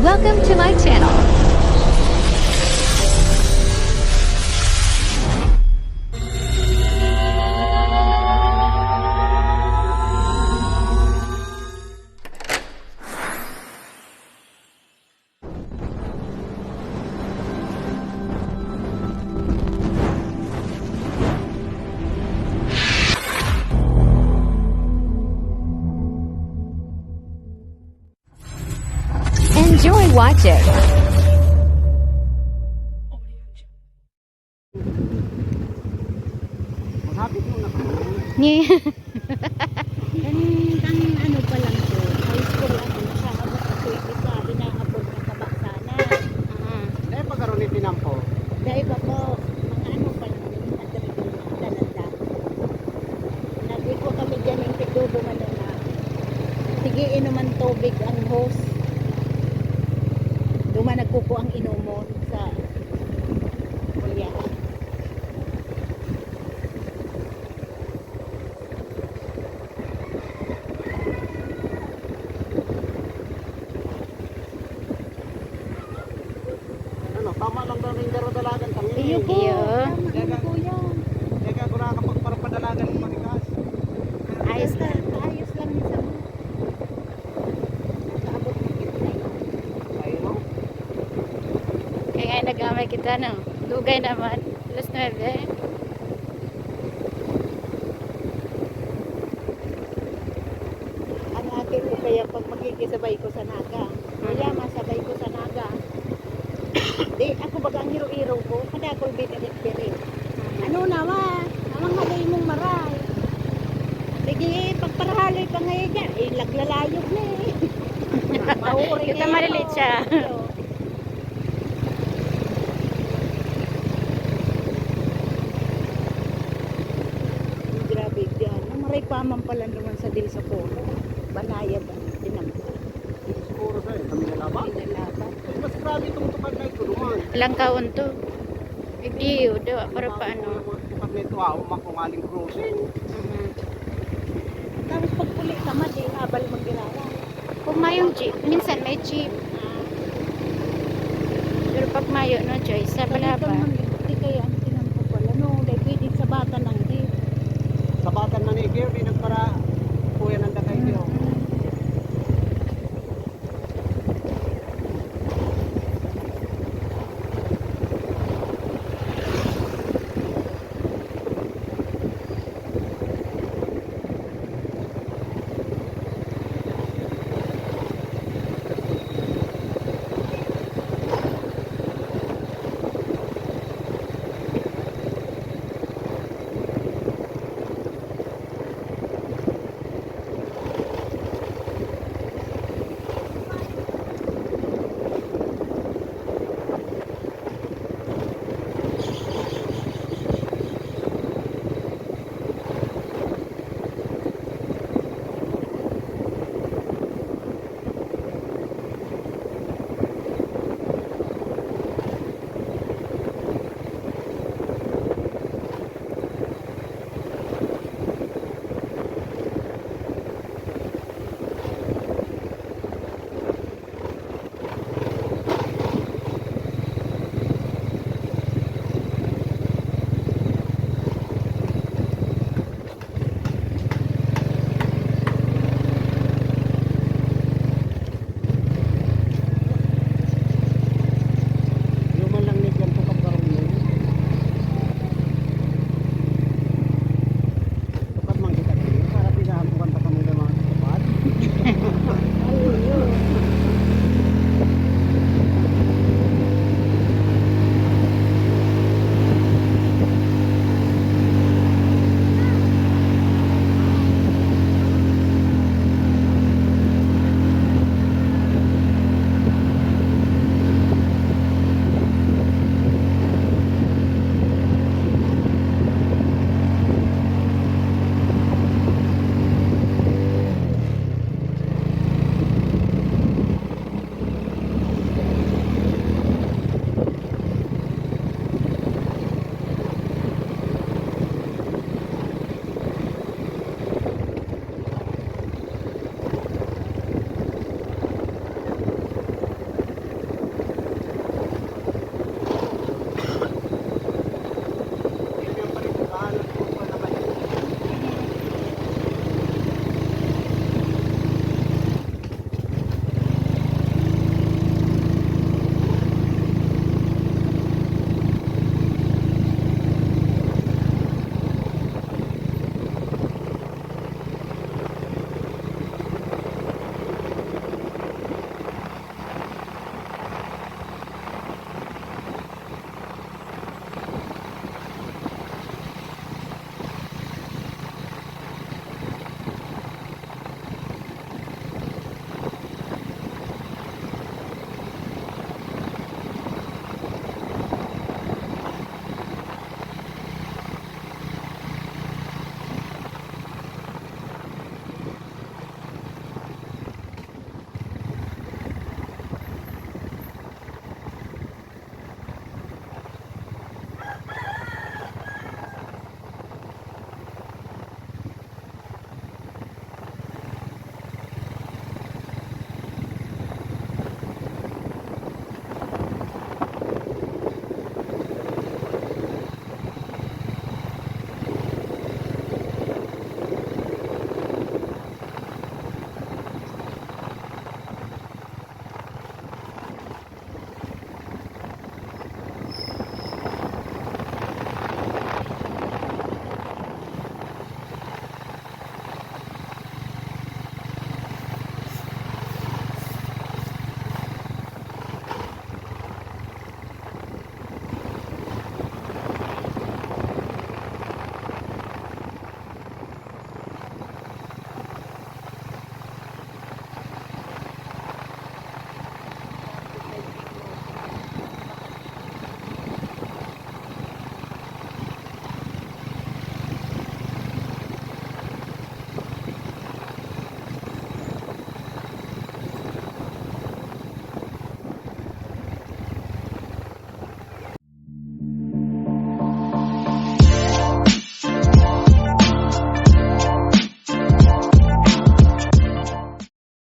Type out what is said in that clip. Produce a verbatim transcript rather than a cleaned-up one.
Welcome to my channel. Enjoy watching. Maghapit mo na kami. Ni. Kan, kan ano pa lang po, high school ako, nakaabot ako yung isa, inaabot na kaba sana. Ah. Dahil pagkaroon ni tinampo. Dahil pa po, mga ano pa lang, yung madrigal na talaga. Nagwiko kami dyan yung tigdubo man na. Sige, inuman tubig ang hose. Duma nagkuko ang inumon sa kulyahan. Ano, tama lang daw ning garo dalagan tangi. Iyo po. Iyo. Tama, ano po yan? Teka, ako nakakapagparapadalagan ng marikas. Ayos na. Ayos lang yung sa mo. Nakaabot na kita. Ayun, no? Kaya nga nag-amay kita, no? Dugay naman. Alas nuebe. Ang ate ko kaya pag makikisabay ko sa Naga, kaya masabay ko sa Naga. Di, ako baga ang iro-iro ko, kadakol binibit-biri. Ano naman? Namang haloy mong maray. Sige, pagparahaloy pa ngayon dyan, eh, laglalayog na eh. Mauring Kita maliliit siya. Grabe dyan. Ang maray pa man pala naman sa Del Socorro. Banayad ang tinampo. Siguro sa kami na laban. Pinalaban. Ay, mas grabe itong tukad na ito naman. Langkaon to. Hindi, dawa, pero paano? Yung mga tukad na ito, ah, umakungaling crossing. Mhm. Tapos pag puli ka, madi, habal magirawa. Kung mayong jeep, minsan may jeep. Pero pag mayo, no choice, sa Balikan balaba. man, di kaya ang